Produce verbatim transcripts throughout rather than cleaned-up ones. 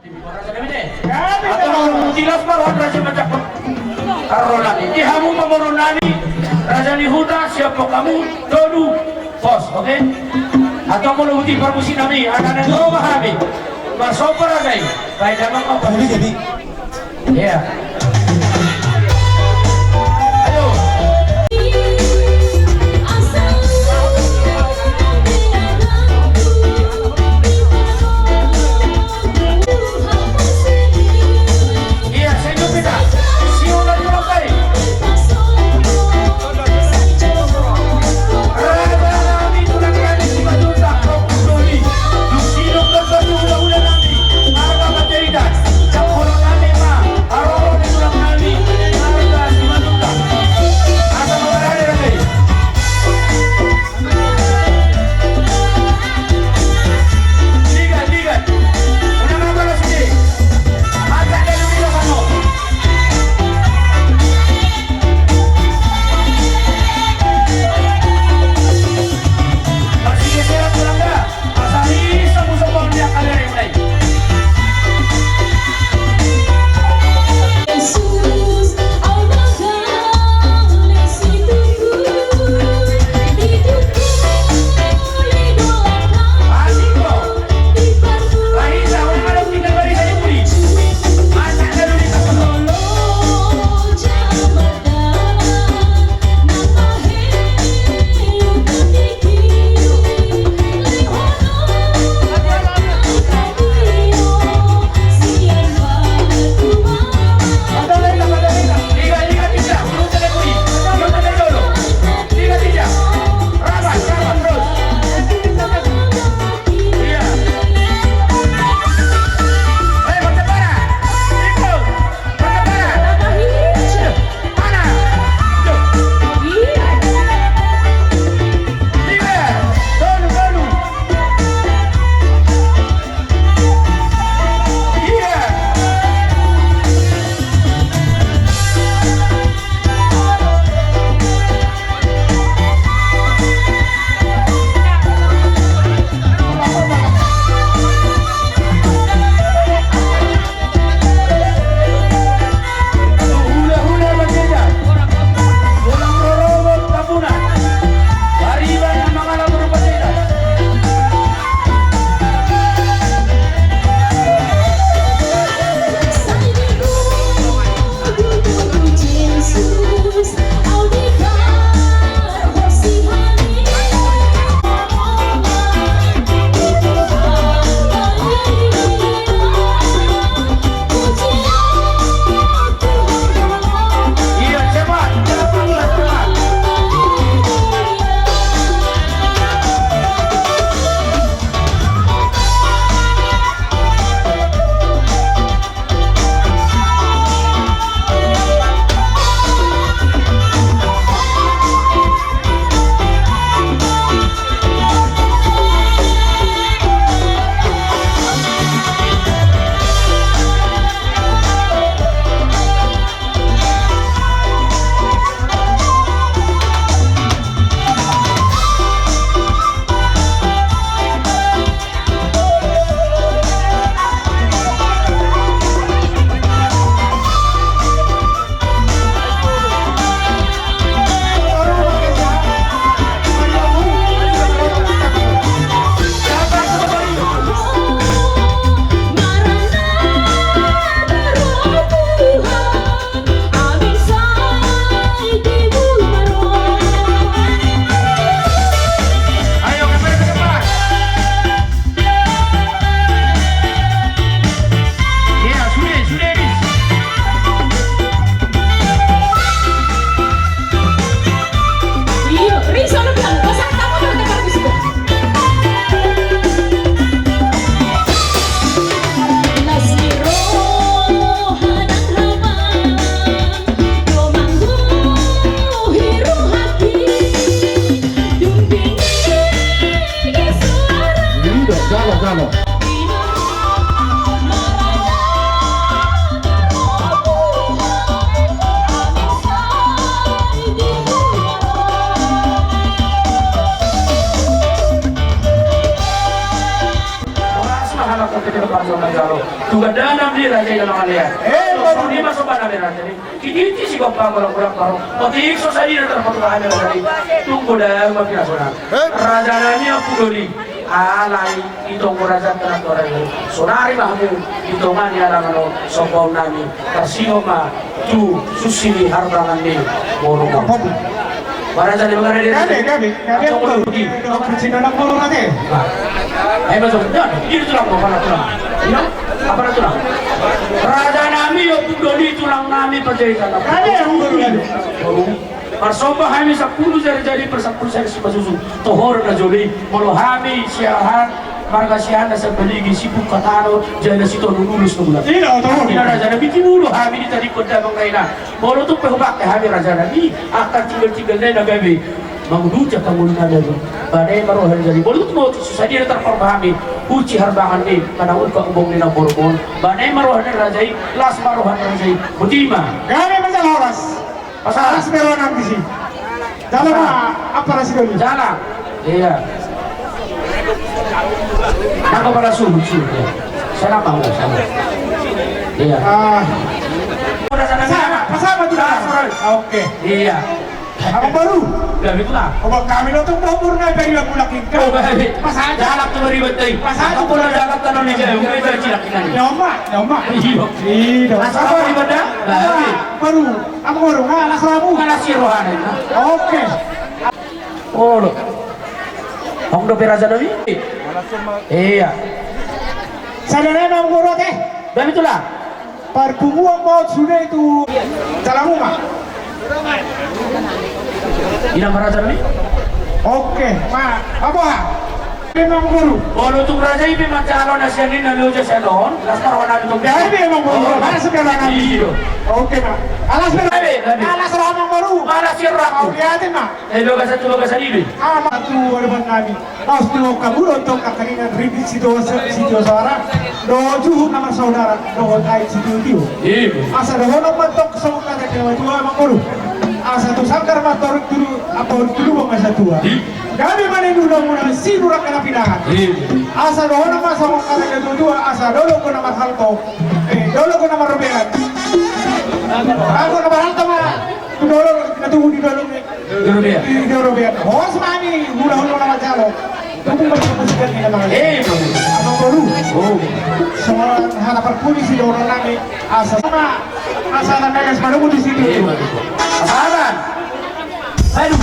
Atau mau tilas ma roha raja macam. Karena nanti di hamu pamoruon nami, raja ni huta, siap po hamu, tolu, pos, oke? Atau mau luhuti parmusik nami, anak-anak, lo pahami. Mas Opa raja i, baik, damang apa? Iya. Ayo. Iya, senyum kita. Siulan tulak kai. Raja nami tulak kai, Simanjuntak, Rokuk Doli. Lusiluk dan batu hula-hula nami. Arga Panjaitan. Cakkola nami ma. Aroro Tu gandana ma di raja i na mangalean. Eh, songon i ma somba nami raja i. Titi sigompa, golang-golang paro. Otik so sadina tarpatupa hami raja i. Tung godang ma pinasona. Raja nami Ompu Doli. Alai i tonggo raja tana torang i. Sonari ma hamu di tonga ni alangan on, sombaon nami. Tarsingot ma tu susi ni harbangan ni boru on. Ba raja ni mangare dia. Gabe, gabe, gabe. Tonggo Doli. Tonggo Doli. Nah. Ayo masuk. Ya, ini tulang, apa tulang? Iya, apa tulang? Raja nami, Ompu Doli, tulang nami, Panjaitan. Gabe, Ompu Doli. Marsomba hami sampulu jari-jari, per sampulu sari sipasusu. Tohor na jolo i, molo hami Siahaan, marga Siahaan na Sambaligi, Sibuk, Katano, jala Sitolu, Ulus, Nungulan. Iya, tohor. Ina raja nami, tinulo hami di tadingkon damang na ina. Molo tung pe hubangke hami raja nami, angka tinggal-tinggal na i na gabe manguduti angka ngolu nami. Ba na i ma roha ni raja i. Molo tung pe so sadina tarpatupa hami, huhut si harbangan ni, manang ungkap umbong ni namboru on. Ba na i ma roha ni raja i, las ma roha ni raja i. Boti ma. Gabe ma jala horas. Pasahat. Las ma roha nami disi. Jala ma, apa rasi doli? Jala. Iya. Nangkok pala suhut, suhut, ya. Sana mau, sana. Iya. Ah. Pasahat, pasahat ma tu. Oke. Iya. Amangboru. Gabe tulang. Obat hami nonton bobur na beri aku laki. Oh, gabe. Pasahat. Jalak tu beri betai. Pasahat. Aku na jalak tanah ni jaya, udah jadi cilak ikan. Ya, Oma, ya, Oma. Iya. Iya. Asal di mana? Gabe. Baru. Amangboru, nga las rohamu? Nga las rohana. Oke. Olo. Hong dope raja nami. Iya. Sada nai ma amangboru ate. Gabe tulang. Parpunguan ma on sude tu jalamu ma. Ina ma raja nami. Oke, ma, apa? Pe ma amangboru. Molo tung raja i pe manjalo na sian i na loja sian on, las ma roha nami tung. Gabe ma amangboru. Oh. Las roha nami. Iya. Oke ma. Alas roha. Gabe, gabe. Alas roha amangboru. Alas roha. Mauliate ma. Eh, bagasan tu bagasan i be. Ama tu adopan nami. Laos tu hamu do tong angka ninna, ringgit sitio, sitio soara. Dohot juhut na marsaudara. Dohot aek sitiotio. Iya. Asa dohonon ma tong songon hata ni natua-tua amangboru. Asa tu sanggar ma toru tudu, apa tudu bang asa tua. Iya. Gabe ma na nidokmuna, sinur angka na pinahan. Iya. Asa dohonon ma songon hata ni natua-tua, asa dolok do na marhalto. Eh, dolok do na marrobean. Anggo na marhalto ma tu dolok, na tubu di dolok ni. Di robean. Di robean. Horas ma hami hulahula na manjalo. Tubu ma di musik ni na manjalo. Eh, bagus. Amangboru. Oh. Songon hata parpudi sidohonon nami. Asa sama. Asa na megas padomu di situ. Eh, bagus. Asa aman. Aduh.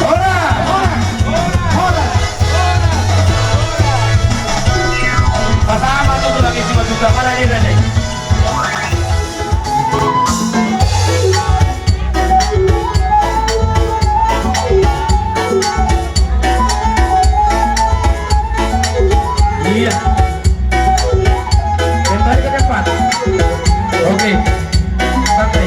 Horas, horas, horas, horas. Asa aman tu tulang i, si Matuka. Mana dia tadi? Iya. Kembali ke depan. Oke. Santai.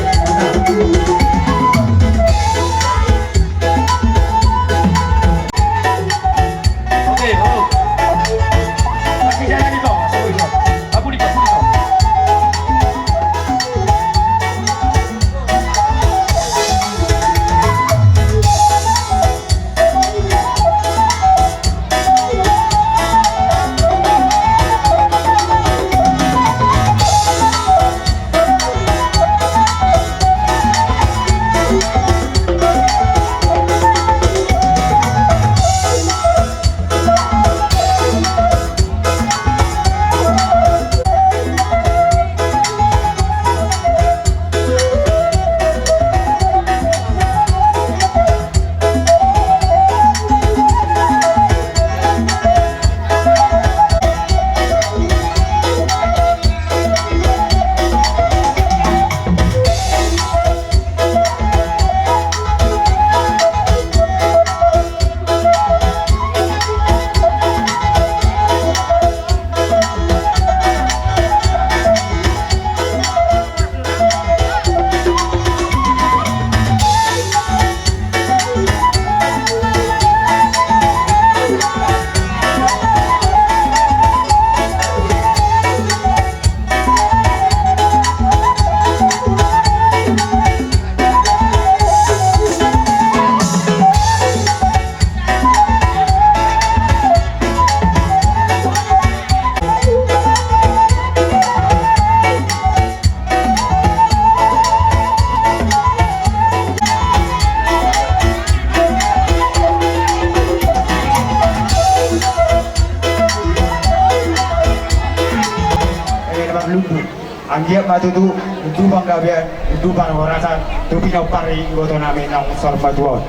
Anggiat ma tutu undupan gabe, undupan horasan tu pinompar ni iboto nami naung saur matua on.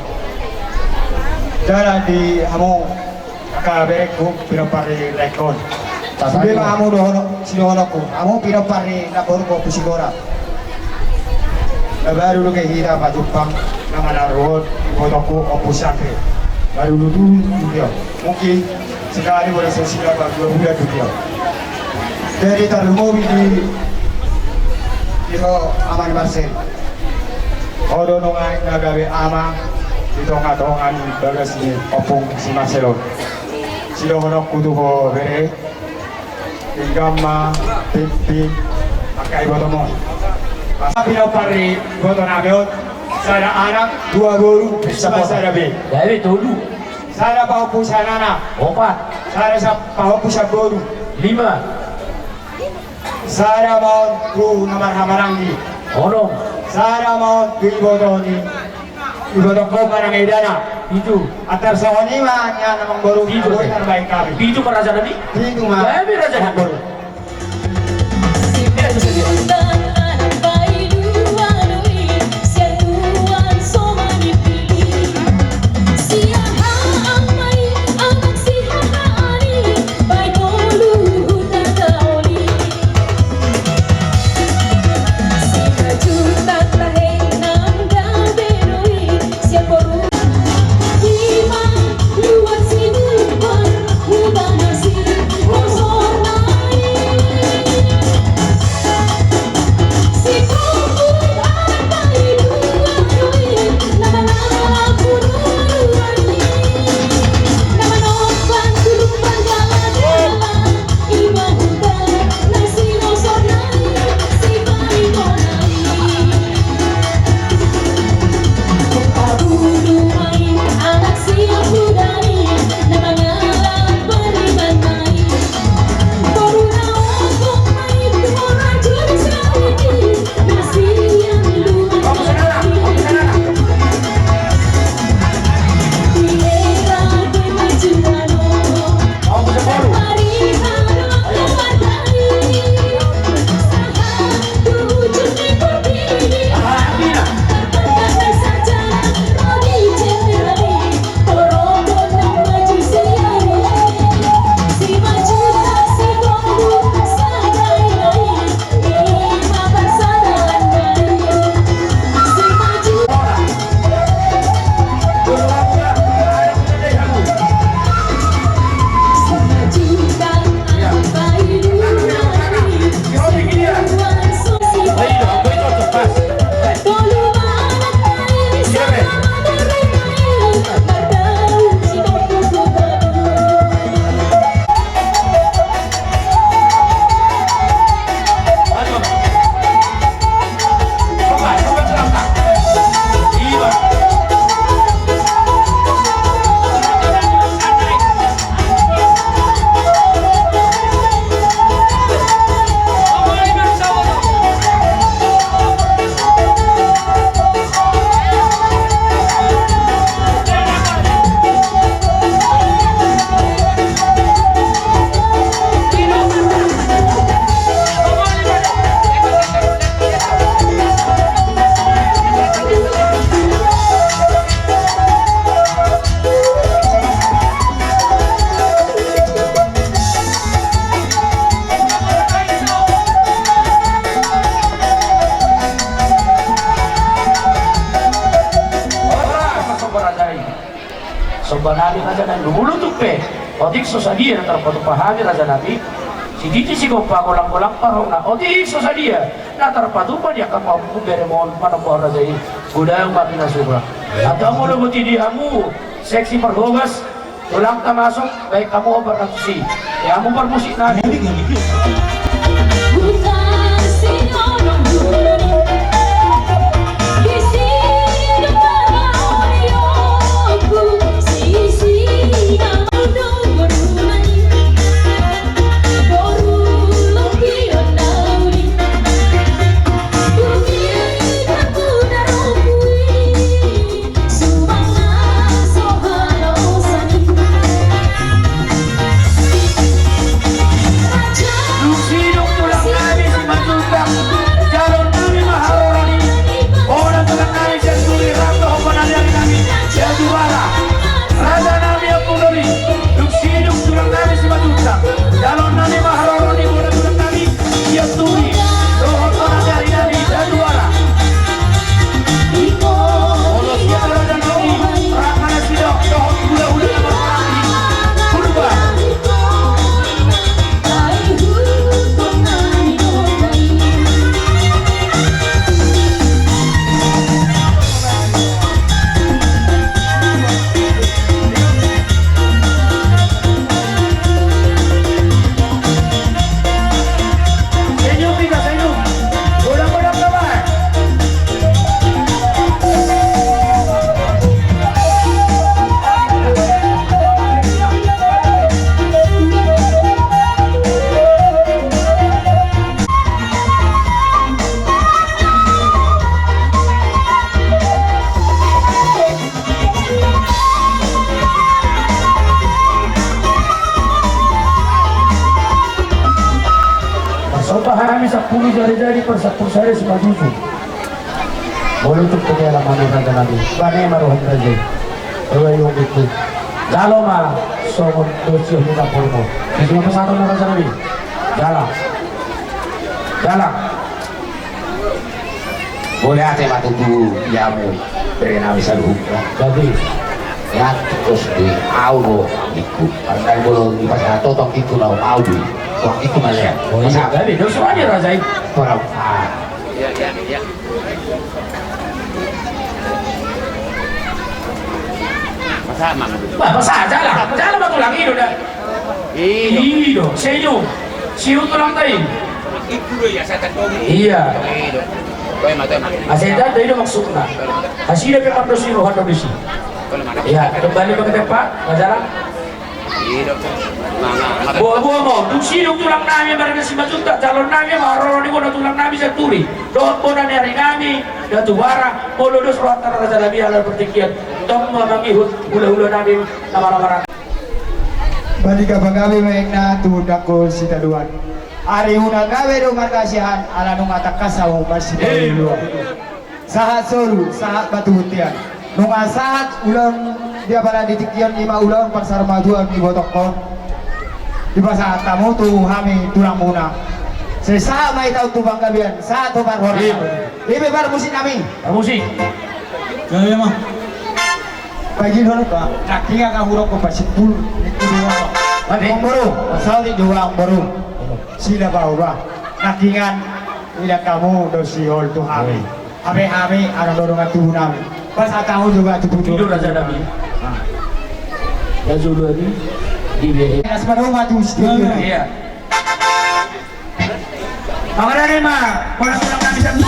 Jala di hamu angka berengku, pinompar ni rengku on. Sude ma hamu dohonon, sidohononku, hamu pinompar ni namborungku Ompu Sigora. Na baru do gabe hita pajumpang na manaruhon ibotongku Ompu Sangke. Baru do tutu dia. Mungkin sekali boleh sosial apa dua bulan do dia. Jadi tarlumobi di, di ho ama ni Marcel. Ho do nunga na gabe ama di tonga-tonga ni bagas ni ompung si Marcel on. Sidohononku tu ho bere. Denggan ma, pinpin, angka ibotom on. Pinompar ni iboto nami on, sada anak, dua boru, sada be. Gabe tolu. Sada pahompu sian anak. Opat. Sada sa-, pahompu sian boru. Lima. Sada ma on tu na marhahamaranggi. Onom. Sada ma on tu iboto ni Iboto ho manang edana. Pitu. Antar songon i ma nian amangboru. Pitu. Tarbaen kami. Pitu ma raja nami. Pitu ma. Kami raja nami. Amangboru. Somba nami raja nami, dulu tung pe otik so sadia na tarpatupa hami raja nami. Sititi sigompa, golang-golang parhona, otik so sadia na tarpatupa di angka pahompu berem on, manomba raja i. Godang ma pinasura. Antong molo boti di hamu seksi parhogas, tulang tamasuk, baen hamu ombak na tusi. Ia hamu parmusik nami. Sampulu jari-jari, pasampulu sada simanjujung. Molo tung pe hela ma, raja nami, bane ma roham raja i. Ro i, ongkitku. Jalo ma songon dohot sihol ni nampormu. Di sini pasahaton ma, raja nami. Jala. Jala. Mauliate ma tutu di hamu, bere nami saluhutna. Gabe. Ia, terus di au do anggikku. Partai bolo di pasahat totong itu na au do. Wah, itu male. Oh, iya, gabe. Dos rohani, raja i. Parau. Ah. Iya, iya, iya. Pasahat ma. Bah, pasahat, jala. Jala ma tulang i do da. I do. I do. Senyum. Senyum tulang ta i. Itu do ya, saya tak tahu. Iya. I do. Toe ma, toe ma. Asa i do, i do maksudna. Asi da pe mandos i roha do disi. Iya, kembali ma ke tempat, masalah. Boa, boa ma on. Dung sidung tulang nami marga Simanjuntak, calon nami ma, haroro ni bona tulang nami Sianturi dohot bona ni ari nami Datu Bara. Molo dos rohanta, raja nami, ala partingkian, tong ma mangihut hulahula nami na marhahamaranggi. Bani gabe-gabe ma inna tu dangkon sitadoan. Ari unang gabe do marga siahaan, ala nunga tangkas hamu marsitadoan. Sahat solu, sahat ma tu bontean. Nunga sahat ulaon di apala di tingki on, i ma ulaon parsarumatuaon di ibotongkon. Dipasahat hamu tu hami tulangmuna. Sai sahat ma hita on tu panggabean, sahat tu parhorasan. Iya. I pe parmusik nami. Parmusik. Iya, iya, ma. Pagilhon ba, nangkiningan hurang ko pasimpul. Mate. Amangboru, sahat do amangboru. Sila ba, ba. Nangkiningan, idaon hamu do sihol tu hami. Hape hami, adong do dongan tubu nami. Pasahat hamu jo ba tu tubu. Tidur aja nami. Ah. Ya, jolo ni. Di B H. Nas madoma tu studio. Iya. Pamarade ma, pola tulang nami satu.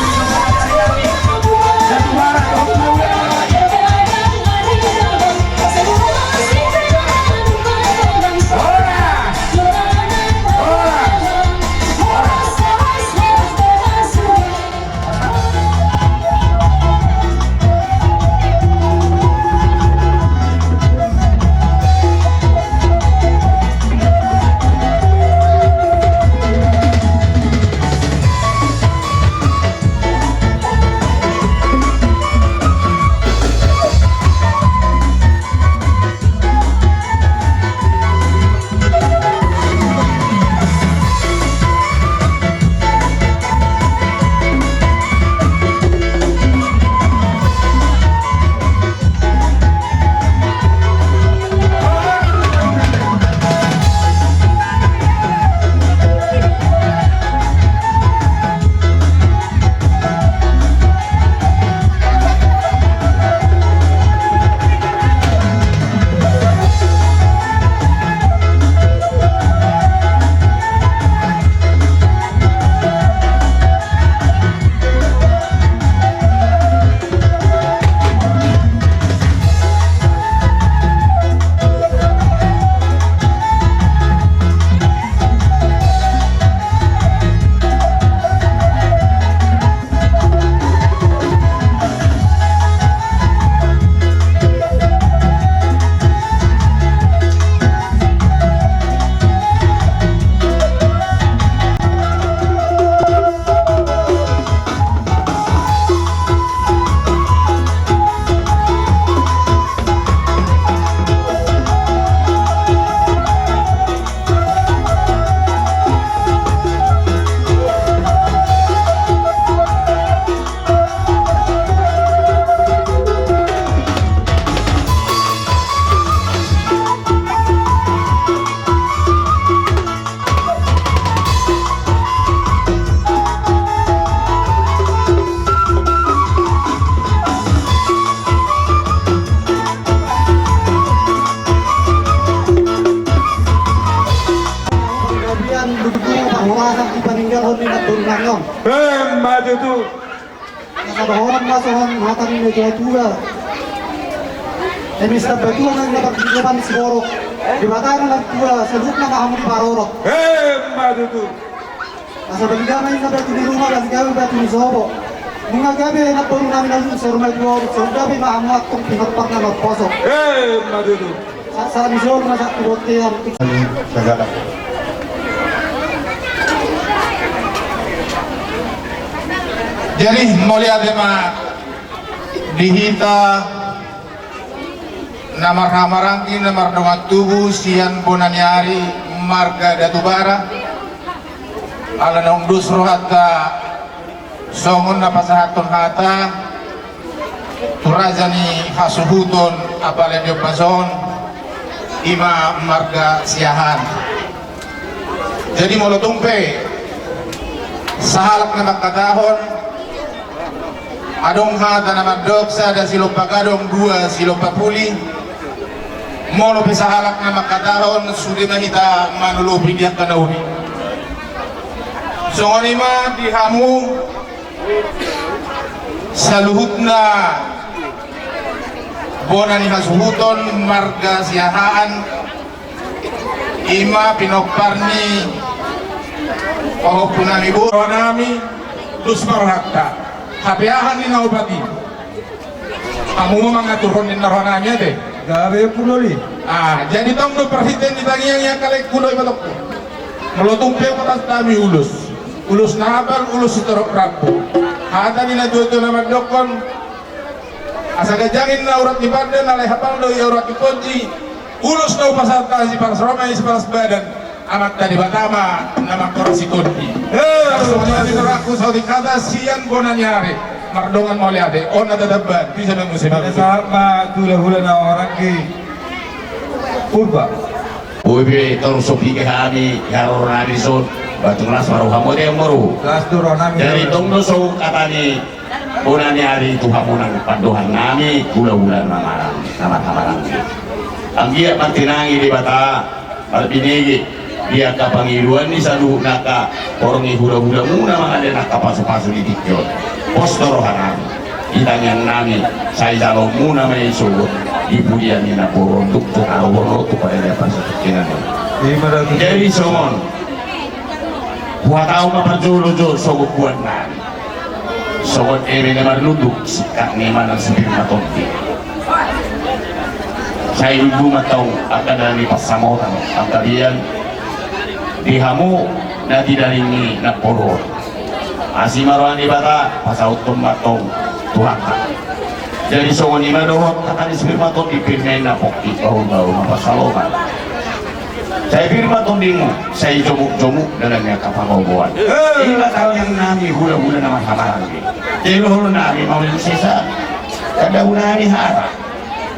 Gabean lubu parhorasan dipaninggalhon ni natuatua on. Emma tutu. Asa dohonon ma songon hata ni natua-tua. Eme sitambatua na pardenggan siborok, Debata na natua, saluhutna ma hamu diparorot. Emma tutu. Asa baliga ma inna batu ni ruma, baliga ma batu ni sopo. Nunga gabe namboru nami na saur matua on, saur gabe ma hamu antong pinompar na marposo. Emma tutu. Sahat-sahat ni solu ma sahat tu bontean. Sagala. Jadi mauliate ma di hita na marhahamaranggi na mardongan tubu sian bona ni ari marga Datubara. Ala naung dos rohanta songon na pasahathon hata tu raja ni hasuhuton apala di ombas on, ima marga Siahaan. Jadi molo tung pe sahalak na mangkatahon, adong hata na mandok sada silompa gadong dua silompa puli. Molo pe sahalak na mangkatahon, sude ma hita manolopi di angka na uli. Songon i ma di hamu saluhutna bona ni hasuhuton marga Siahaan, ima pinompar ni pahompu nami, boru nami, dos ma rohanta. Hape aha ni na opat i? Hamu ma mangaturhon ninna roha nami ate. Gabe puloli. Ah, jadi tong do parhitean ni tangiang i angka lae kulo i patokku. Molo tung pe pasahat hami ulos, ulos na hapal, ulos sitorop rambu. Hata ni na tuatua na mandokkon: Asa ganjang ninna urat ni pandan, alai hapal do ia urat ni tonti. Ulos na hupasahat hami sipalas roha ma i sipalas badan, Amanta Debata ma na manghorasi tondi. Eh, songon i ma di rohangku saotik hata sian bona ni ari. Mardongan mauliate, on na tatamban, bisa ma muse. Pada sahat ma tu hulahula na marhahamaranggi. Purba. Boi pe torus so piga hami, haroro nami son, ba tung las ma roha mode muru. Las do roha nami. Jadi tong do so hata ni bona ni ari tu hamu nang pandohan nami, hulahula na marang, na marhahamaranggi. Anggiat mantinangi Debata marbinege di angka pangidoan ni saluhut angka horong ni hulahula muna mangalehon angka pasupasu di tingki on. Pos do roha nami, di tangiang nami, sai jaloon muna ma i sogot di pudian ni namboru on, tuk tu haroro on, tuk pada dia pasupasu. Jadi songon huhatahon ma parjolo jo sogot buat nami. Sogot eme na marlunduk, singkat ni manang sipir ma tondi. Sai lundu ma tong angka dalan ni pansamotan, angka bian di hamu na tinaring ni namboru on. Asi ma roha ni Debata, pasauthon ma tong Tuhanta. Jadi songon i ma dohot hata ni sipir ma tondi, pir ma i na pongki, bahulbahul ma pansalongan. Sai pir ma tondimu, sai jomukjomuk dalan ni angka pangomoan. Eh. I ma tangiang nami hulahula na marhahamaranggi. Jadi dohonon nami ma muse sa, tanda huna ni hata.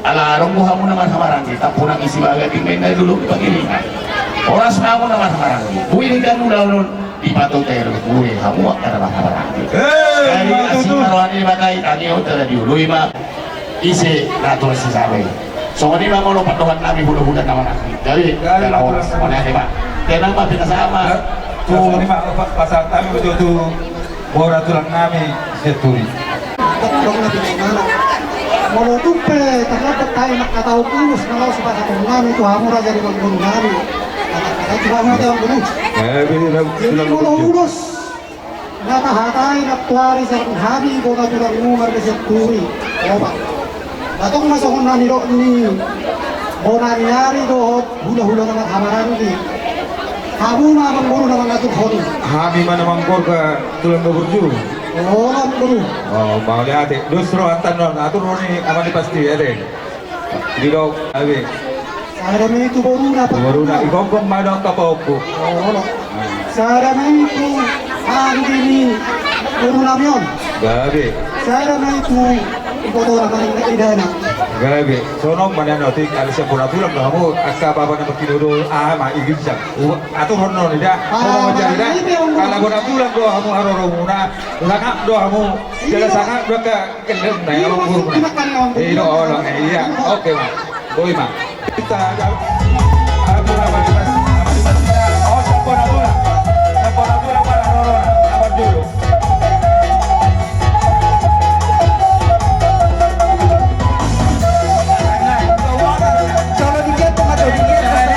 Ala adong do hamu na marhahamaranggi, tampunan isi baga di mena dulu pangiringan. Horas ma hamu na marhahamaranggi. Bui ni kan ulaon on dipatuter bue hamu angka na marhahamaranggi. Eh, jadi ma asi tutu. Ma roha ni Debata i, tangihon jala dioloi ma. Ise na tuas si sabe. Songon i ma molo pandohan nami hulahula na marhahamaranggi. Jadi, gabe, jala horas, mauliate ma. Tenang ma, pinasahat ma. Eh, tu songon i ma, pa-, pasahat hami tu, tu bona tulang nami Sianturi. Molo tung pe tarlambat hami mangkatahon ulos na laos pasahaton nami tu hamu raja ni amangboru nami. Pasahat tu hamu raja ni amangboru. Eh, bini na, jadi molo ulos na tahatai nantoari sian hami bona tulangmu marga Sianturi. Opat. Antong ma songon na nidok ni bona ni ari dohot hulahula na marhahamaranggi. Hamu ma amangboru na mangaturhon. Hami ma na manggorga tulang na burju. O, amangboru. O, mauliate. Dos rohanta on, atur roha ni amang ni pasti ate. Didok, gabe. Sada ma i tu boruna, boruna. Igoggom ma dohot angka pahompu. Olo. Ah. Sada ma i tu anggi ni boru nami on. Gabe. Sada ma i tu ibotona manang na idana. Gabe. Songon i ma na otik, ala sian bona tulang do hamu, angka bapa na martinodohon, aha ma, iginjang. U-, aturhon on i da. Ah, songon i ma jadi da. Ala bona tulang do hamu haroromuna. Sangap do hamu. Jala sangap do angka Iya, maksudnya kan, iya, oke, Bang. Boi, Bang. Kita ada, ada apa, apa, apa, oh, siapa nak pulang? Siapa nak pulang, Bang? Roro, sabar dulu. Kalau dikit, Bang, atau dikit, Bang.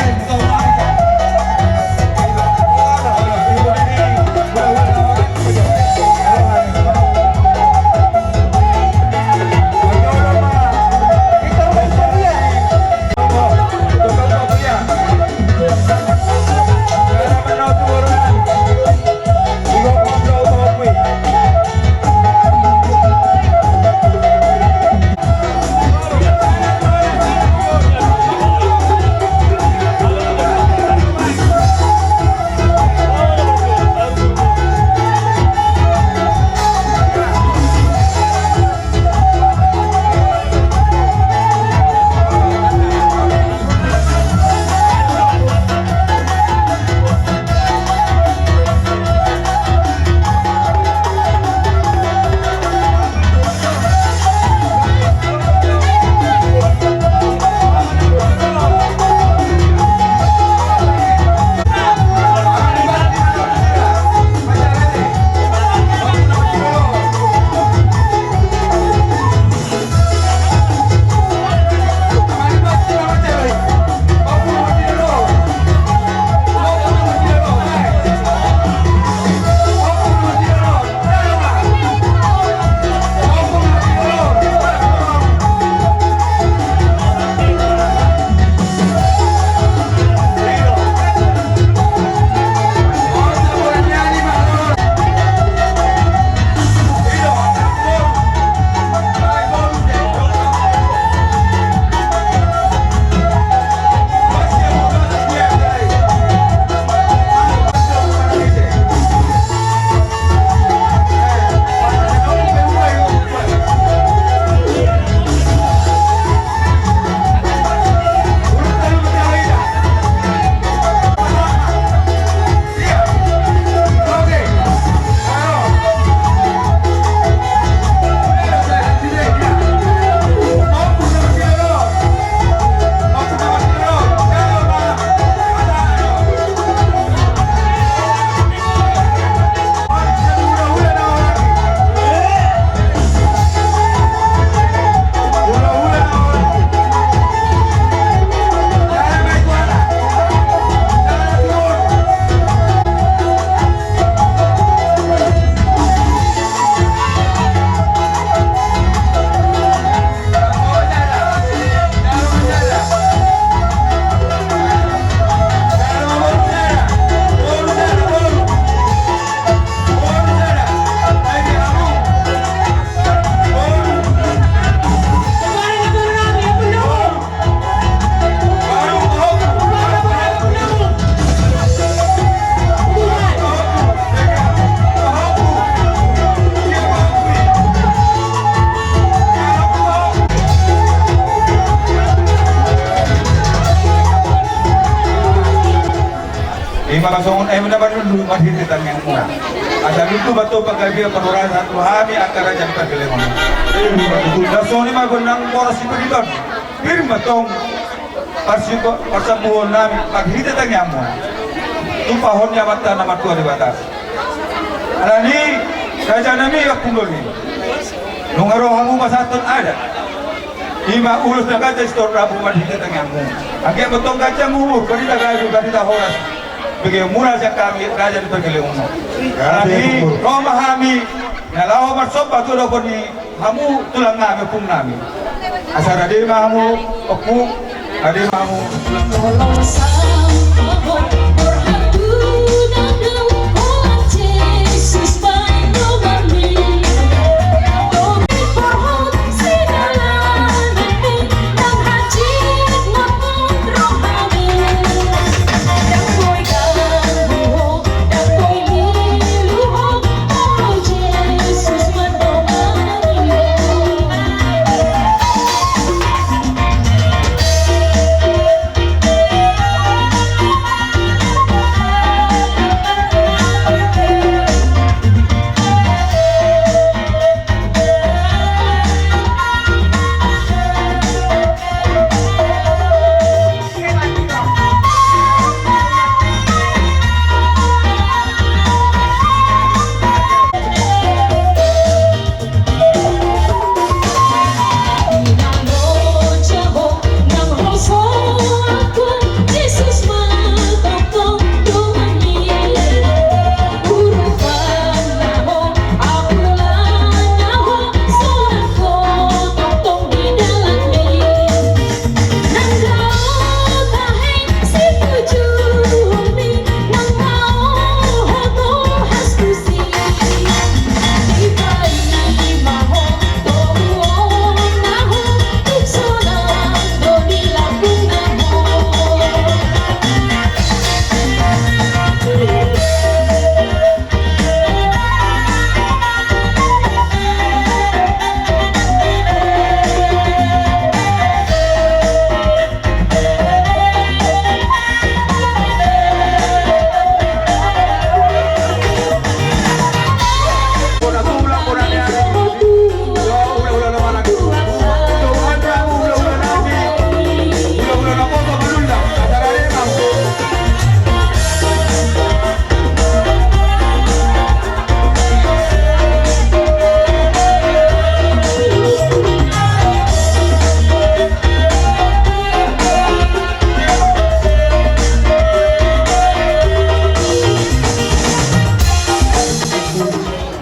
Ima songon, eh, na marlundu marhite tangiangmuna. Asa lundu ma antong panggabean parhorasan tu hami angka raja ni pargellengon. Ima tutu. Songon i ma gondang boras sipir i tong. Pir ma antong parsi-, parsambuhon nami marhite tangiangmuna. Tumpahon ni Amanta na martua Debata. Alani i, raja nami, ompung nami. Nunga ro hamu pasahathon adat. Ima ulos na ganjang sitorop rambu marhite tangiangmu. Anggiat ma antong ganjang umur, barita gabe, barita horas. Bege mura sian hami raja ni pargellengonmu. Gabe, alani i, ompung. Ro ma hami na laho marsomba tu adopan ni hamu tulang nami, ompung nami. Asa rade ma hamu, ompung. Ade ma hamu.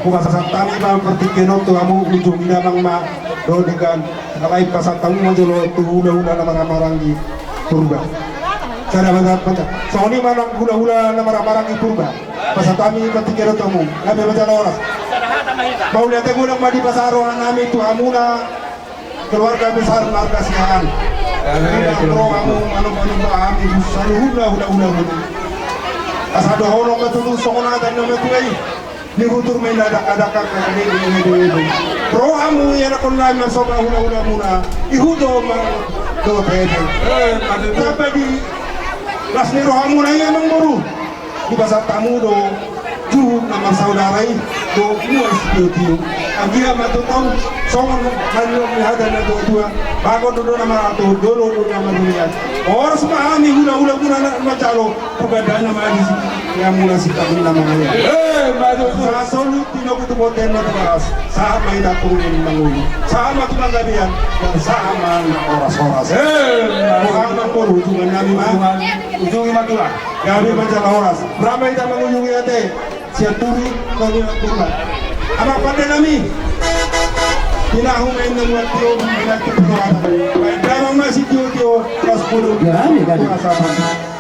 Hupasahat hami ma partingkian on tu hamu ujung inamang ma dohot denggan. Alai pasahat hamu ma jolo tu hulahula na marhahamaranggi Purba. Sada pasahat ma. Songon i ma nang hulahula na marhahamaranggi Purba. Pasahat hami partingkian on tu hamu. Gabe ma jala horas. Mauliate godang ma dipasahat roha nami tu hamuna keluarga besar marga Siahaan. Amin. Ro hamu manomba-nomba hami saluhutna hulahula. Asa dohonon ma tutu songon hata ni natuatua i. Dihutur ma inna dakka-dakka, kaka dede, dede, dede. Ro hamu ianakhon nami marsomba hulahulamuna, ihut do ma dohot hebe. Eh, ade tu. Sampe di las ni rohamuna i amangboru. Dipasahat hamu do juhut na marsaudara i dohot mual sitiotio. Anggiat ma tutu songon na nidok ni hata ni natuatua. Bagot do na marhalto, dolo do na marhuria. Horas ma hami hulahulamuna na manjalo. Pagandana ma di si, ia mula si kami na mangaya. Eh, maju. Sahat solu tinogu tu bontean na tu bagas. Sahat ma hita tu mangolu. Sahat ma tu panggabean. Dan sahat ma na horas-horas. Eh, maju. Sahat ma pol ujungan nami ma. Ujungan, ujungi ma tulang. Gabe ma jala horas. Rame hita mangujungi ate. Sian turi, turi, turi. Amang pande nami. Pinahu main na muat tio, main na tio. Main damang masih tio, tio. Pas puluh. Gabe, gabe. Kuasa.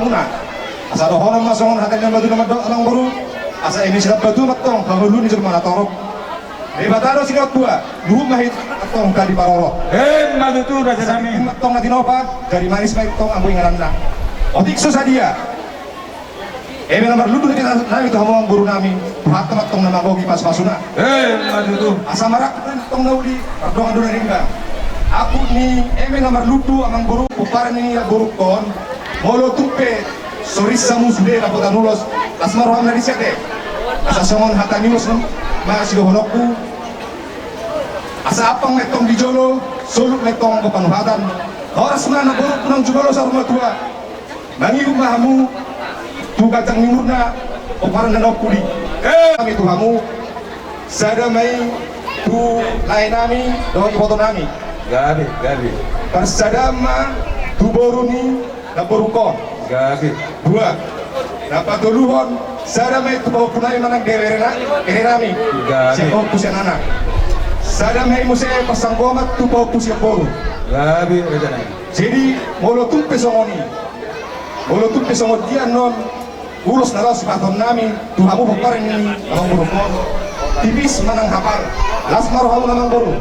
Muna, asa dohonon ma songon hata ni na mardongan mandok amangboru, asa eme silambatua ma tong hangoluan ni jolma na torop. Debata do sinamot tua, luhut ma hita tong tali parorot. Emma tutu raja nami. Asa tong na tinopa, jadi manis ma tong anggo ingananna. Otik so sadia. Eme na marlundu hita nami tu hamu amangboru nami, Tuhanta ma tong na manggohi pasupasuna. Emma tutu. Asa marangkup tong na uli, mardongan do na rimba. Aku ni eme na marlundu amangboru, pomparan ni namborungkon. Molo tung pe so ris hamu sude dapotan ulos, las ma roham na ris ate. Asa songon hata ni ulos ma sidohononku. Asa ampang ma tong di jolo, soluk ma tong anggo panuhatan. Horas ma namborungku naung jumolo saur matua. Mangihut ma hamu tu ganjang ni umurna, pomparan na naung pudi. Eh. Hami tu hamu. Sada ma i tu lae nami dohot iboto nami. Gabe, gabe. Parsadaan ma tu boru ni namborungkon. Gabe. Dua. Na patoluhon, sada ma i tu pahompu nami manang di ere na-, ere nami. Gabe. Sian pahompu sian anak. Sada ma i muse parsanggoman tu pahompu sian boru. Gabe, raja nami. Jadi, molo tung pe songon i. Molo tung pe songon dia annon. Ulos na laho sipasahaton nami tu hamu pomparan ni amangboru on. Tipis manang hapal, las ma rohamu amangboru.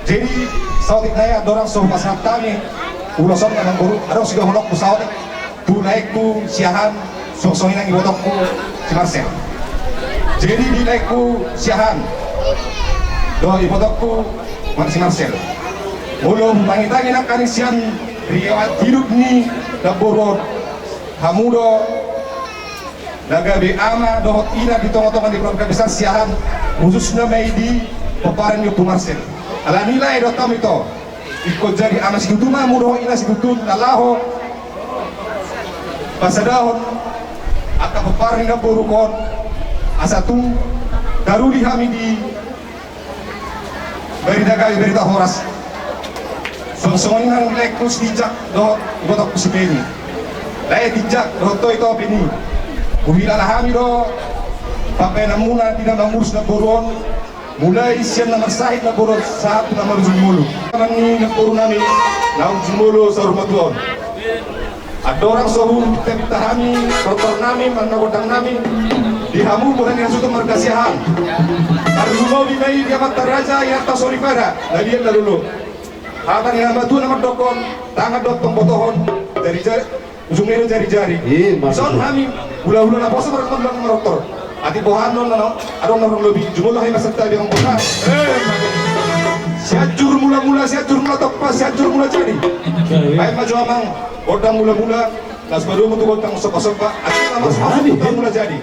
Jadi saotik nai andorang so hupasahat hami ulos on amangboru, adong sidohononku saotik tu laengku Siahaan, songon i nang ibotongku si Marsel. Jadi di laengku Siahaan dohot ibotongku si Marsel, molo hutangitangi nangkaning sian riwayat hidup ni namboru on, hamu do na gabe ama dohot ina di tongatonga ni keluarga besar Siahaan, khususna ma i di pomparan ni Ompu Marsel. Alani i lae dohot hami ito, ingkon jadi ama situtu ma hamu dohot ina situtu na laho pasadahon angka pomparan ni namborungkon, asa tung taruli hami di barita gabe, barita horas. Songon i nang laengku si Tinjak dohot ibotongku si Peni. Lae Tinjak dohot ito Peni, huhilala hami do pambahenanmuna di na mangurus namboru on, mulai sian na marsahit namboru on sahat tu na marujung ngolu. Paman ni namboru nami naung jumolo saur matua on. Andorang so hupinta-pinta hami, tortor nami, manang gondang nami di hamu, boha ni hasuhuton marga Siahaan. Tarlumobi ma i di amanta raja, inanta soripada, na liat na lolo. Hata ni na matua na mandokkon, tangan do tong botohon, jari-jari, ujungna do jari-jari. Ison hami hulahula naposo marga Siahaan, martortor. Atik boha annon na adong na hurang lobi, jumolo hami marsantabi amang boha. Sianjur mulamula, Sianjur mula tompa, Sianjur mula jadi. Baen ma jo amang gondang mulamula, las ma domu tu gondang sombasomba, atik na marsomba gondang mula jadi.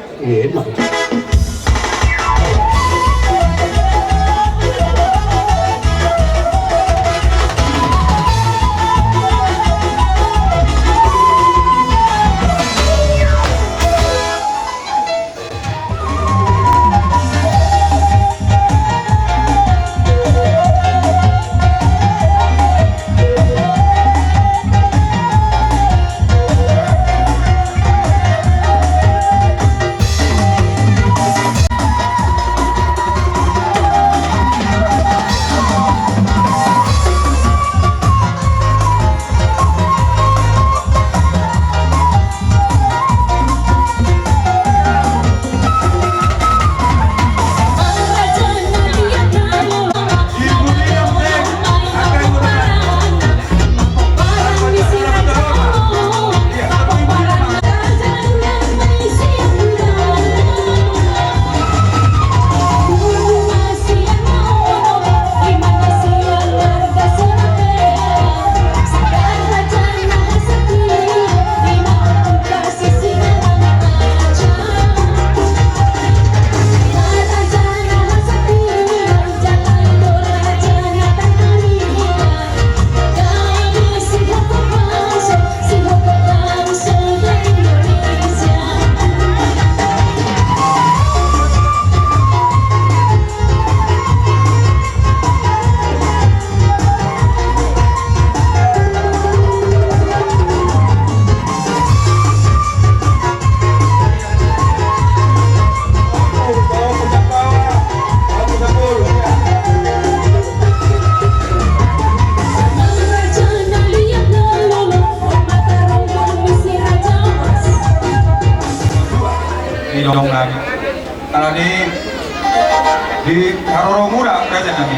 Paroromuna, raja nami.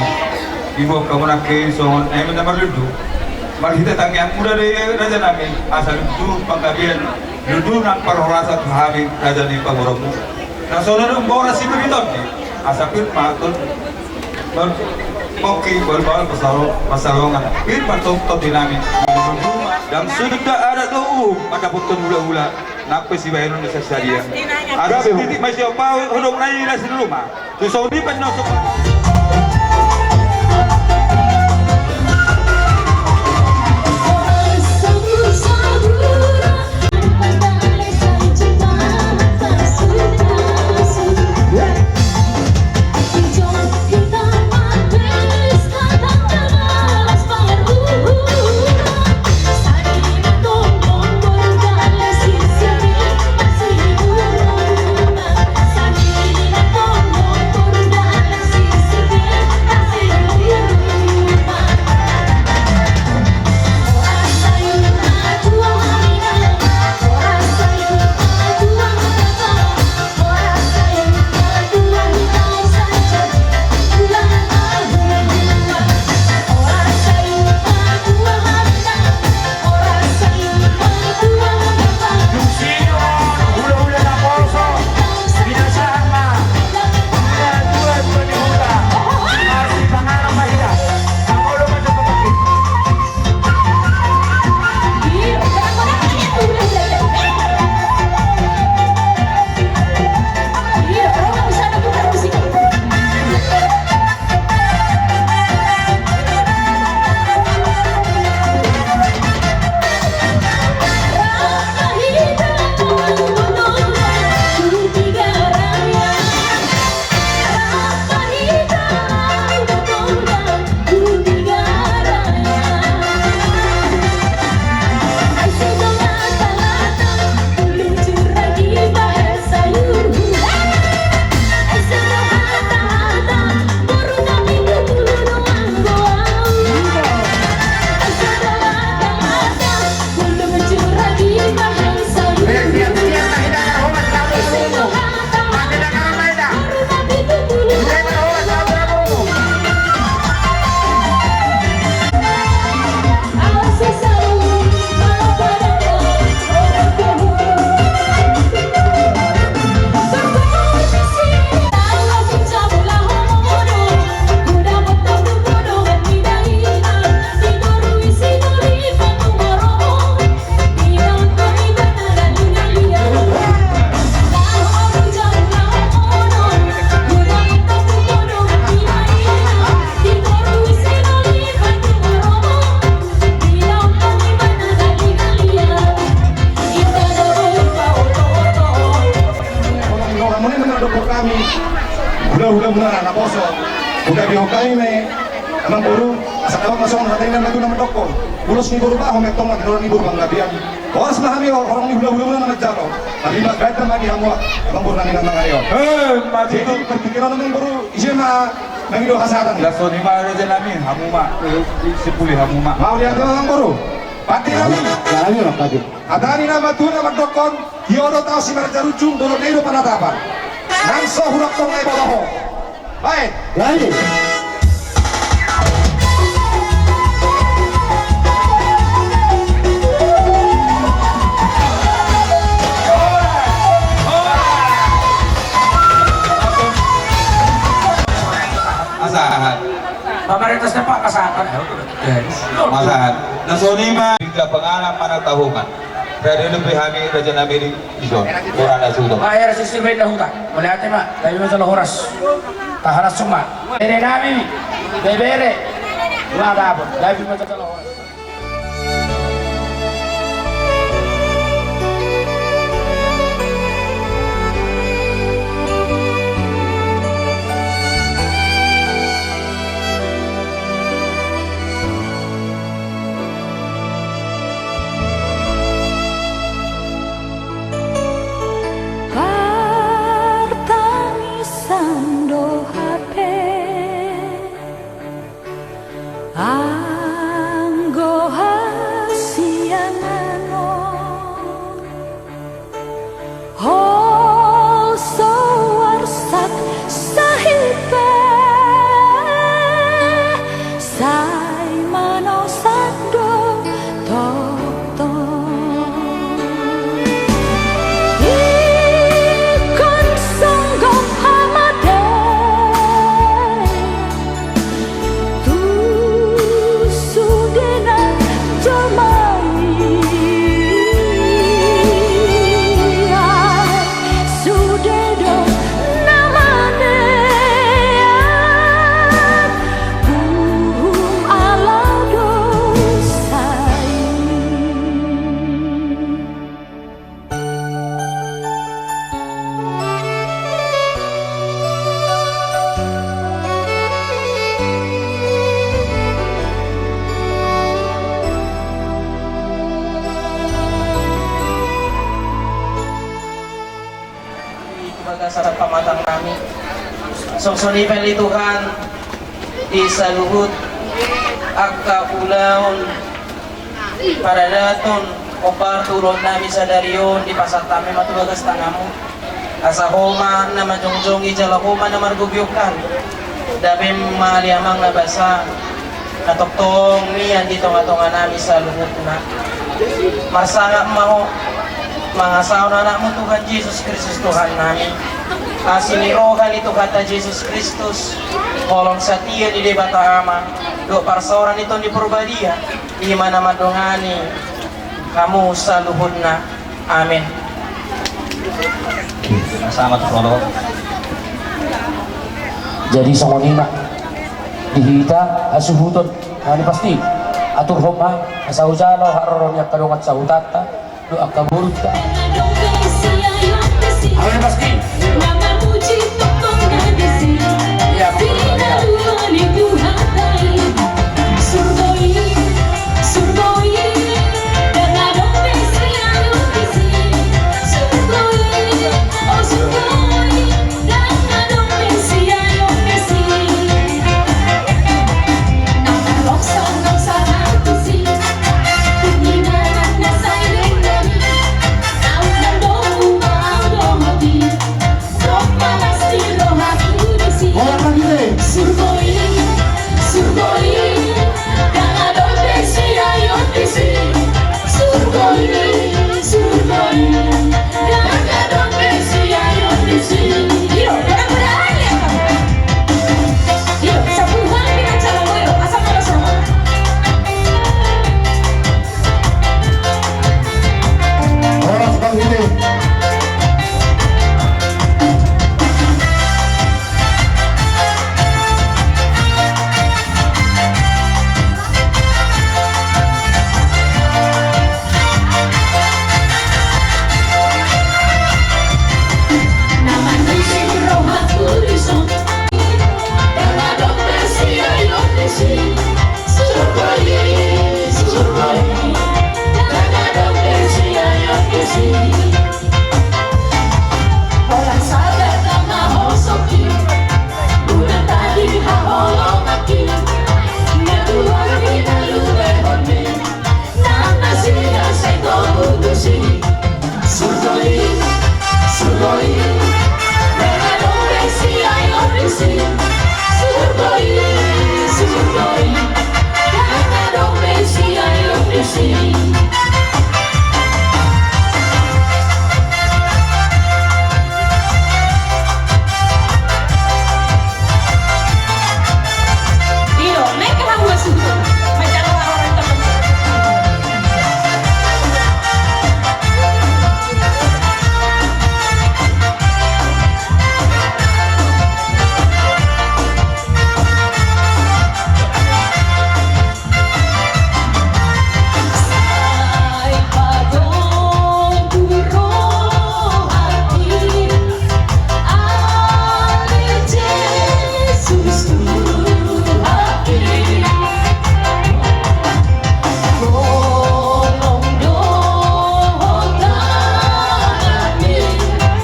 Diboan hamu nangkin songon eme na marlundu. Marhite tangiangmuna do i, raja nami, asa lundu panggabean, lundu nang parhorasan tu hami, raja ni pamoruonmu. Na songon i do umbahen sipir ni tondi, asa pir ma tong, tong pongki, bahulbahul pansalongan. Pir ma tong tondi nami. Ndang suda adat dohot uhum mandapothon hulahula nang pe sibahenon ni sasadia. Adat titik ma siompa, hudok nai las ni ruma. Tu songon i pe na so. Hulahula muna na mandok hami, hulahula muna na naposo. Hujaha hami ma, amangboru, asa tawang ma songon hata ni natuatua na mandok, ulos ni boru Baho ma antong ma di roha ni boru Panggabean. Horas ma hami horong ni hulahula muna na manjalo. Tapi ma baen ma di hamu, amangboru nami na mangaleon. Eh, mati tu. Jadi partingkian amangboru, ise ma mangido hasahatan. Las ni ma raja nami, hamu ma, eh, sipuli hamu ma. Mauliate ma amangboru. Pati nami. Nami ma pati. Hata ni natuatua na mandokkon, tio do taon simarjujung, dolok ni i do panatapan. Nang so hurang tong na iboto ho. Baen. Baen. Pasahat. Pamarenta sepak pasahat. Pasahat. Na songon i ma. Pingga panganan manang tahongan. Rade dope hami raja nami di ison. Ora na sudo. Bayar sisi benda huta. Mauliate ma. Gabe ma jala horas. Taharas suma. Bere nami. Bebere. Dua dapot. Gabe ma jala horas. Partangisan do hape. Ang Sahat pamatang nami. Songon i pe ale Tuhan, di saluhut angka ulaon paradaton, hombar tu ulaon nami sadari on, dipasahat hami ma tu bagas tanganmu. Asa ho ma na manjongjongi jala ho ma na margogoi hami. Dame ma ale Amang na basa, na tongtong mian di tongatonga nami saluhutna. Marsangap ma ho mangasahon anakmu Tuhan Jesus Kristus Tuhan nami. Asi ni roha ni Tuhanta Jesus Kristus, holong satia ni Debata Ama, dohot parsaoran ni Tondi Parbadia, i ma na mandongani hamu saluhutna. Amin. Sama tu solo. Jadi songon i ma di hita hasuhuton. Na pasti aturhon ma asa hujalo haroro ni angka dongan sahutanta dohot angka borunta. Amin pasti. Iya, betul, iya.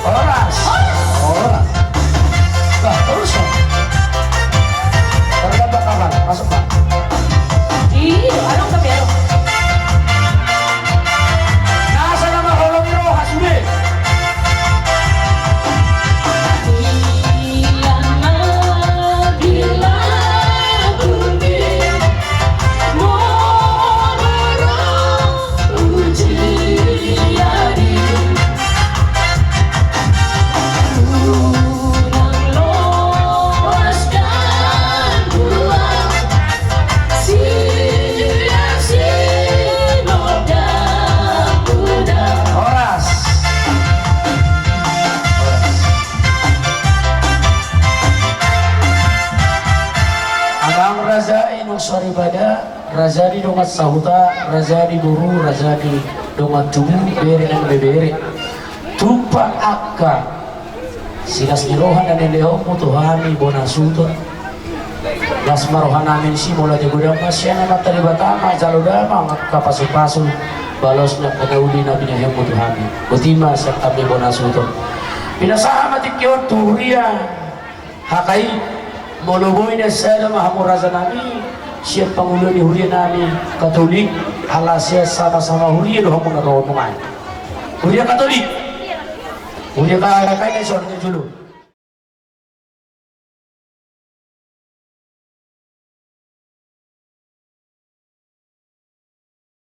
Horas. Horas. Nah, terus, Bang. Terdapat kabar. Masuk, Bang. Iya, adong tapi adong. Nah, sana mah holong roha sudah. Horas. Amang raja i, inong soripada, raja ni dongan sahuta, raja ni boru, raja ni dongan tubu, bere nang ibebere. Tumpak angka silas ni roha na nilehonmu tu hami bona Suhuton. Las ma roha nami disi, molo ate godang ma sian Amanta Debata ma jalo damang angka pasupasu, balos ni angka na uli na binahenmu tu hami. Boti ma sian hami bona Suhuton. Pinasahat ma tingki on tu huria H K I. Molo boi na sada ma hamu raja nami sian pangula ni huria nami Katolik, ala sian sama-sama huria do hamu na ro nunga i. Huria Katolik, huria K K I na ison ni julu.